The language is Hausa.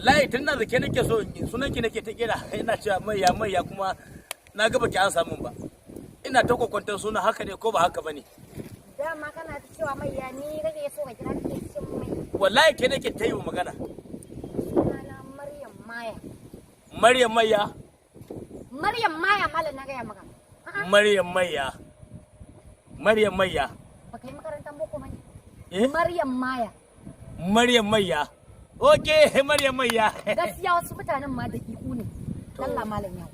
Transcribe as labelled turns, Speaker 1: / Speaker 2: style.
Speaker 1: Wallahi tun na zake nake so in yi sunan ki, nake ta kira, ina cewa Maiya, Maiya, kuma na ga baki an samu ba. Ina ta kwakwantar suna, haka ne ko ba haka bane?
Speaker 2: Dama kana ta cewa Maiya, ni kake so ka kira, kake cin mai.
Speaker 1: Wallahi ke nake ta yi wa magana.
Speaker 2: Sunana Maryam Maya.
Speaker 1: Maryam Maiya.
Speaker 2: Maryam Maya, malam, na gaya maka. A'a.
Speaker 1: Maryam Maiya, Maryam Maiya.
Speaker 2: Baka yi makarantar boko bane?
Speaker 1: Eh?
Speaker 2: Maryam Maya.
Speaker 1: Maryam Maiya, okay, Maryam Maiya.
Speaker 2: Gaskiya wasu mutanen ma daƙiƙu ne. Allah, malam, yau.